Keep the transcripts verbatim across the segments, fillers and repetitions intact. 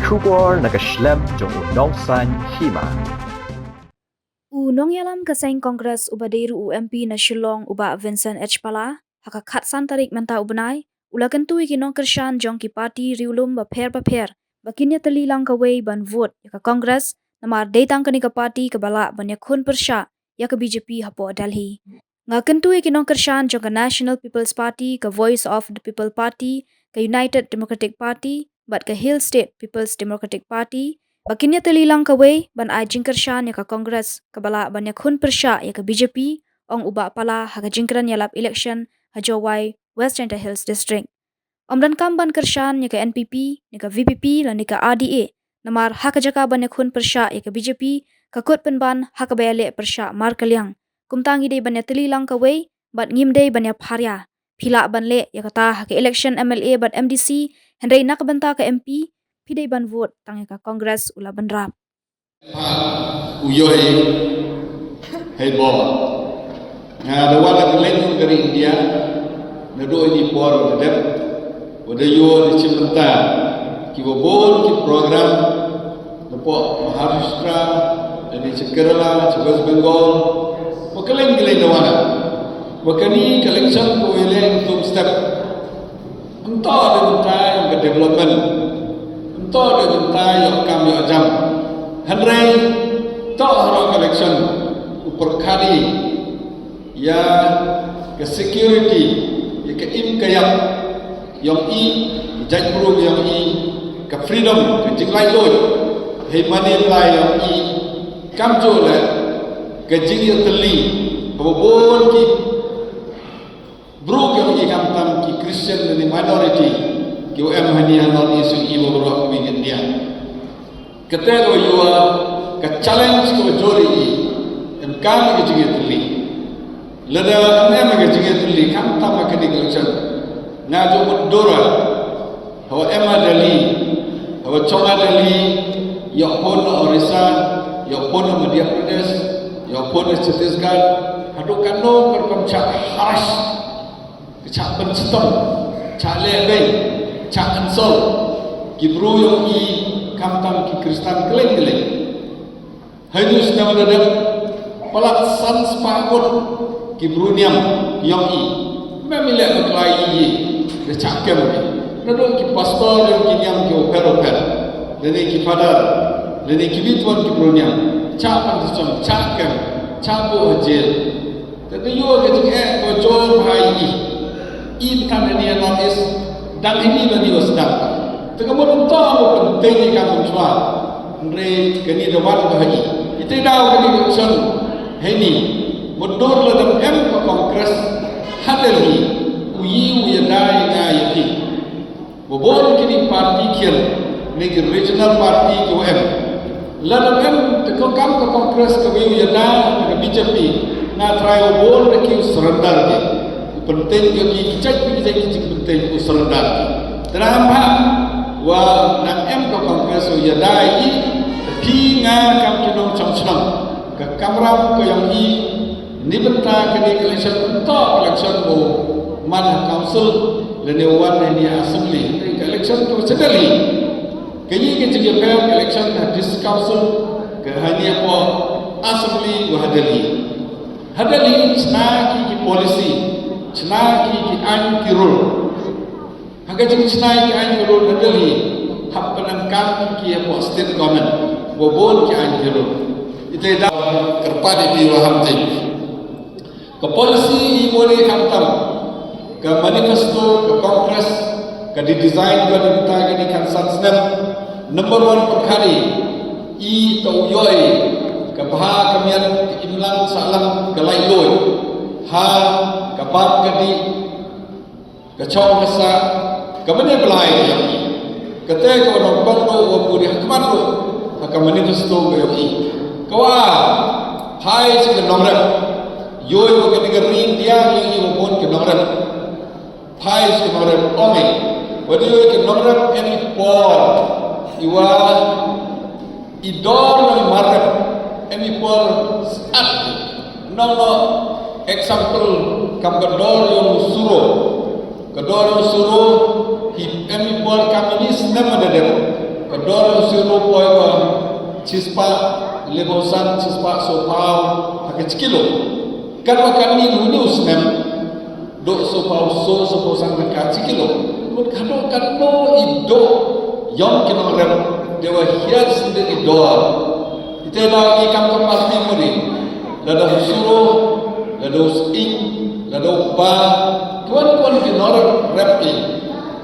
Khubor na ka shlem jong u Nongsaiñ Hima. U nongïalam ka seng Congress uba dei ruh u M P na Shillong u Bah Vincent H Pala, ha ka khatsan tarik mynta u bnai, u la kyntu ïa ki nongkyrshan jong ki party riewlum bapher bapher ba kin ïatylli lang kawei ban vote ïa ka Congress, namar dei tang kane ka party kaba lah ban ïakhun pyrshah ïa ka B J P hapoh Delhi. Nga kyntu ïa ki nongkyrshan jong ka National People's Party, ka Voice of the People Party, ka United Democratic Party bad ka Hill State People's Democratic Party ba kin ïatylli lang kawei ban ai jingkyrshan ïa ka Congress kaba lah ban ïakhun pyrshah ïa ka B J P, ong u Bah Pala ha ka jingkren ïalap election ha Jowai, West Jaintia Hills District. Ym donkam ban kyrshan ïa ka N P P, ne ka V P P lane ka R D A, namar ha ka jaka ban ïakhun pyrshah ïa ka B J P, ka kut pynban ha kaba ïaleh pyrshah markylliang. Kumta ngi dei ban ïatylli lang kawei bad ngim dei ban ïapharia. Phi lah ban leh ïa kata ha ka election M L A bad M D C, hynrei na ka bynta ka M P phi dei ban vote tang ïa ka Congress, u la bynrap. Pha u ïohi. Hei bor. Nga da wan na ka leng ka ri India, naduh ïa ki por ba dep, ba da ïoh da chim bynta kiba bun ki program napoh Maharashtra, lane cha Kerala, cha West Bengal, ba kylleng kylleng da wan. Ba kane ka election ka wei leh kum step. Ym toh da bynta ïa ka development, ym toh da bynta ïa ka kam ïa ka jam. Hynrei toh ha ka election u pyrkhat ïa ka security, ïa ka im ka ïap ïong i, ka jaitbru ïong i, ka freedom, ka jinglaitluid, hei mane blai ïong i, kamjooh leh ka jingïatylli haba bun ki briew kiba ïeit, khamtam ki Christian lane minority kiba em hangne ha North East, ïa kiba baroh kiba ïeit India. Kata ka ïoh ka challenge kaba jur ïa i, em kam ka jingïatylli. Lada em ka jingïatylli, khamtam ha kane ka election, nga ju mutdur, haba em ha Delhi, haba shong ha Delhi, ïoh phone na Orissa, ïoh phone na Madhya Pradesh, ïoh phone na Chhattisgarh, haduh katno ka rukom shah harass, ka shah pynshitom, shah lehbeiñ, shah insult ki briew ïong i, khamtam ki Khristan kylleng kylleng. Haduh snem ba la dep, palat san spah ngut ki briew niam ïong i. Mem i leh bakla ïa i, da shah kem i. Naduh ki pastor ïong ki niam kiba pher bapher, lane ki father, lane ki bit wan ki briew niam, shah pynshitom, shah kem, shah buh ha jail. Te da ïoh ka jingeh kaba jur bha ïa i. I tang hangne ha North East, dang hangne ba dei ba sdang. Te ka mut ym toh ba pynteng ïa ka mynshuwa. Hynrei kane da wan bha ïa i. Ite daw kane ka election hangne, mutdur lada em ka Congress ha Delhi, u yi u ïada ïa nga ïa phi. Ba bun kine ki party khian, ne ki regional party kiba em, lada em te ka kam ka Congress kaba ïada na ka B J P, nga trai ba bun na ki u surrender ki. U pynteng ïa ki, ki jait ki jait ki jingpynteng u surrender ki. Te nang em ha, wa nang em ka Congress u ïada ïa i, te phi nga kam ki nongshong shnong, ka kamram ka ïong i, na bynta kane ka election, ym toh ka election ba man ha council lane wan hangne ha assembly. Ka election ka sha Delhi. Ka ïa ka jingïapher ka election ha district council, ka hangne hapoh assembly wa ha Delhi. Ha Delhi shna ki ki policy, shna ki ki aiñ ki rule. Ha ka jingshna ki aiñ ki rule ha Delhi, hap pyndonkam ki hapoh state government, ba bun ki aiñ ki rule. Ite daw kyrpad ïa phi wa ham tip. Ka policy i bun i khamtam, ka manifesto ka Congress ka dei design ka dei bynta ka dei khatsan snem. Number one pyrkhat i, i to u ïoh i ka bha ka miat, ka imlang sahlang, ka laitluid, ha ka bam ka dih, ka chong ka sah, ka mane blai ka ïong i. Kata ka nongpang ruh wa puri ha khmat ruh, ha ka manifesto ka ïong i. Ka wa, phai sha ka nongrep. Ïoh i wa ka dei ka ri India ïong i wa bun ka nongrep. Phai sha ka nongrep, ong i. Wa dei ïoh i ka nongrep em i por i wa i dor nong i marrep em i por sat. Nong no example kam ka dor ïong u suro. Ka dor ïong u suro hi em i por kam ini snem da dep. Ka dor u siro poi ba shispah laiphew san, shispah sawphew ha ka shi kilo. Katba katne une u snem, duh sawphew saw, sawphew san tyngka shi kilo. Mut ka dor katno i duh ïong ki nongrep, dei wa hiar sendit i dor. Ite da i kam kam arti mudi. Lada u siro, lada u sying, lada u kpa, ki wan ki wan ki nongrep rep i.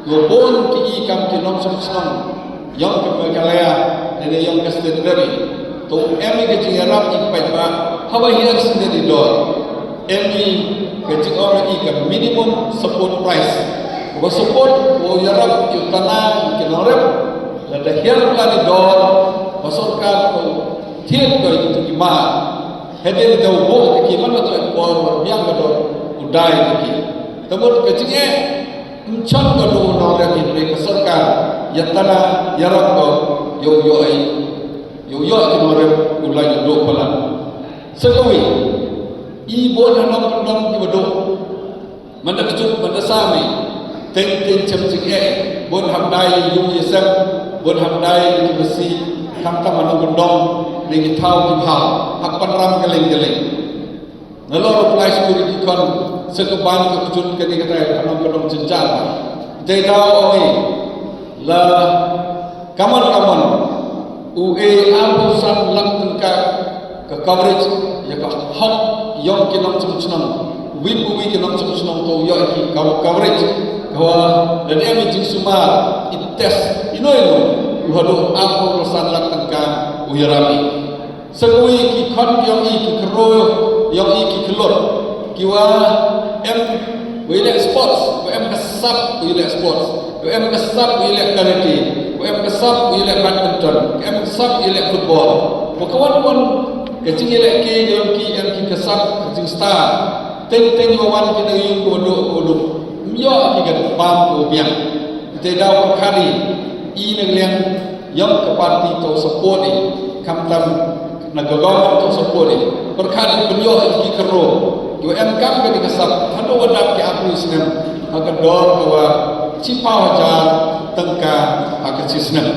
Ki wa bun ki i kam ki nongshong shnong ïong ka Meghalaya, ne ne ïong ka state rep i. To em i ka jingïarap i paidbah haba hiar sendit i dor. Em i ka jingong i ka minimum support price. Ka support ka ïarap i u tana i ki nongrep. Lada hiar ka i dor, ka sorkar ka thied ka i ki ma. Hynrei da u bok ki man ka to i por biang ka dor u dai ki. Te mut ka jingeh Ym shym ka dei u nongrep, hynrei ka sorkar ïa tana ïarap ko ïa u ïoh, ïa u ïoh ki nongrep u la ïoh duh palat. Sa kawei, i bun ha nongkyndong kiba duh. Mynta kjut mynta sami. Teng teng shem jingeh. Bun hap dai ïa u ïa sem. Bun hap dai ïa ki masi. Khamtam ha nongkyndong, ne ki thaw ki bha. Hap pynram kylleng kylleng. Nalor u Blai Skur ki khon, sa ka ban ka kjut kane katai ka nongkyndong jynjar. Dei daw ong i la kamon kamon u e arphew san lak tyngka ka coverage ïa ka hok ïong ki nongshong shnong. Uwei pa uwei ki nongshong shnong to ïoh ki coverage. Ka wa da dei mi jingsumar i test ino ino u haduh arphew san lak tyngka u ïarap i. Sa kawei ki khon ki ong i ki kro, ong i ki khlur. Ki wa em, wa i leh sports, wa em ka sap wa i leh sports, wa em ka sap wa i leh karate, wa em ka sap wa i leh badminton, wa em ka sap wa i leh football. Wa ka wan wan ka jingïaleh ki ong ki em ki ka sap ka jingstar. Teng teng wa wan ki na yung ko do ko do. Myo ki ka pam ko biang. Te daw ka khadi i na liang ïong ka party to support i, khamtam na ka government to support i. Pyrkhat i pynïoh i ki kyrro. Ïoh em kam ka dei ka sap, haduh wa dap ki arphew snem, ha ka dor ka wa shiphew hajar tyngka ha ka shi snem.